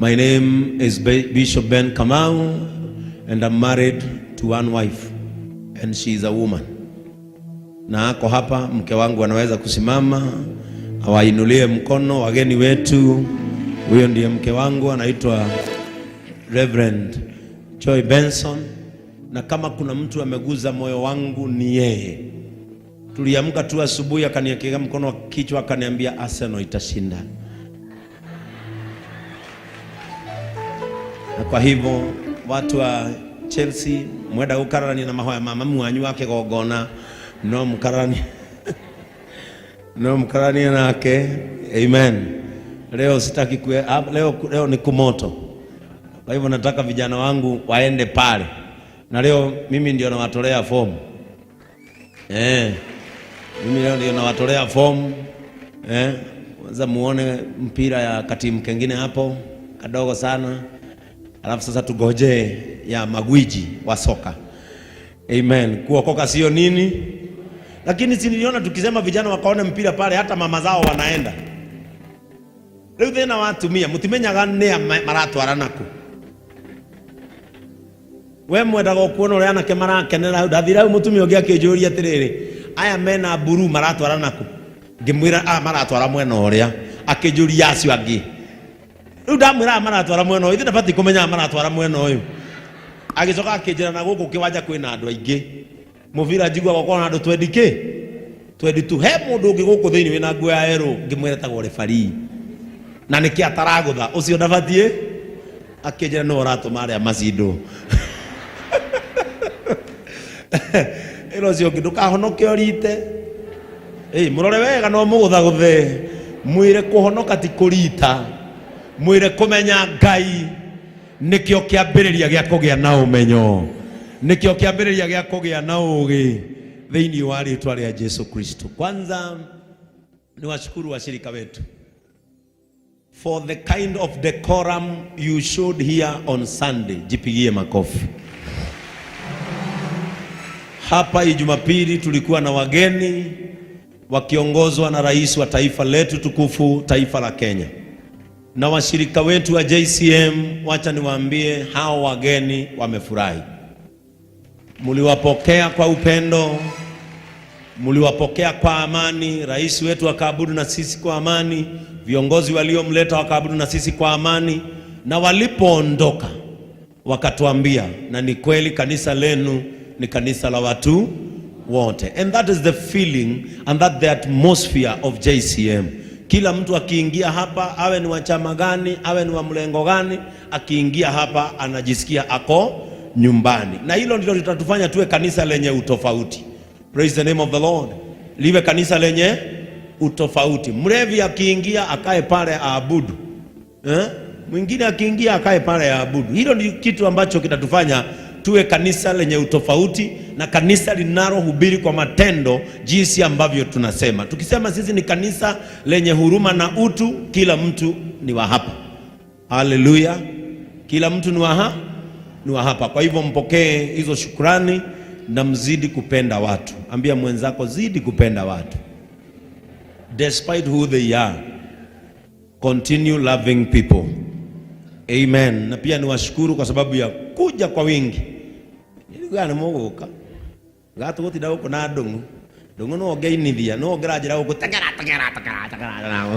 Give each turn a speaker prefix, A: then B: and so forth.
A: My name is Bishop Ben Kamau and I'm married to one wife and she is a woman. Na ako hapa, mke wangu anaweza kusimama awainulie mkono wageni wetu. Huyo ndiye mke wangu, anaitwa Reverend Joy Benson, na kama kuna mtu ameguza moyo wangu ni yeye. Tuliamka tu asubuhi, akaniwekea mkono wa kichwa, akaniambia Arsenal itashinda. Na kwa hivyo watu wa Chelsea mwenda gukararania na mahoya ma mamu wanyu wa kigongona, no mkararanie no mkararanie nake. Amen. Leo sitaki kue, leo ni kumoto. Kwa hivyo nataka vijana wangu waende pale, na leo mimi ndio nawatolea fomu. Mimi leo ndio nawatolea fomu. Kwanza muone mpira ya katimu kengine hapo kadogo sana, alafu sasa tugoje ya magwiji wa soka. Amen. Kuokoka sio nini, lakini si niliona tukisema vijana wakaone mpira pale, hata mama zao wanaenda. Riu thina wa atumia mutimenyaga nĩa maratwarana kũ. We mwendaga kuona ũrĩa anake marakenera hau. Ndathire hau, mũtumia ũngĩ akĩnjũria atĩrĩrĩ, aya mena mburu maratwarana kũ? Ngĩmwĩra aya maratwara mwena ũrĩa. Akĩnjũria acio angĩ. Rĩu ndamwĩra aya maratwara mwena ũyũ, ithe ndabatiĩ kũmenya aya maratwara mwena ũyũ. Agĩcoka akĩnjĩra na gũkũ kĩwanja kwĩna andũ aingĩ, mũbira njiguaga gũkorwo na andũ twendi kĩ twendi tu. He mũndũ ũngĩ gũkũ thĩinĩ wĩna nguo ya yerũ, ngĩmwĩra etagwo refarii, na nĩkĩ ataragũtha ũcio ndabatiĩ. Akĩnjĩra nĩwe ũratũma arĩa macindwo. Ĩra ũcio ũngĩ ndũkahonoke ũrite. Ĩ, mũrore wega no mũgũthagũthe, mwĩre kũhonoka ti kũrita, mwĩre kũmenya Ngai nĩkĩo kĩambĩrĩria gĩa kũgĩa na ũmenyo, nĩkĩo kĩambĩrĩria gĩa kũgĩa na ũũgĩ thĩinĩ wa rĩtwa rĩa Jesu Kristo. Kwanza ni washukuru washirika wetu for the kind of decorum you showed here on Sunday. Jipigie makofi. Hapa Jumapili tulikuwa na wageni wakiongozwa na rais wa taifa letu tukufu, taifa la Kenya, na washirika wetu wa JCM. Wacha niwaambie, hao wageni wamefurahi. Mliwapokea kwa upendo, mliwapokea kwa amani. Rais wetu akaabudu na sisi kwa amani, viongozi waliomleta wakaabudu na sisi kwa amani, na walipoondoka wakatuambia, na ni kweli kanisa lenu ni kanisa la watu wote. And that is the feeling and that the atmosphere of JCM. Kila mtu akiingia hapa, awe ni wa chama gani, awe ni wa mlengo gani, akiingia hapa anajisikia ako nyumbani, na hilo ndilo litatufanya tuwe kanisa lenye utofauti. Praise the name of the Lord. Liwe kanisa lenye utofauti. Mlevi akiingia akae pale aabudu, eh? Mwingine akiingia akae pale aabudu. Hilo ni kitu ambacho kitatufanya tuwe kanisa lenye utofauti na kanisa linalohubiri kwa matendo jinsi ambavyo tunasema. Tukisema sisi ni kanisa lenye huruma na utu, kila mtu ni wa hapa. Haleluya! Kila mtu ni wa hapa. Kwa hivyo mpokee hizo shukrani na mzidi kupenda watu. Ambia mwenzako, zidi kupenda watu despite who they are, continue loving people. Amen. Na pia niwashukuru kwa sababu ya kuja kwa wingi. Nilikuwa nimuguka gatugutinda guku na ndungu ndungu no ngeinithia no ngĩranjĩra gũkũ tegera tegera tegera tegera.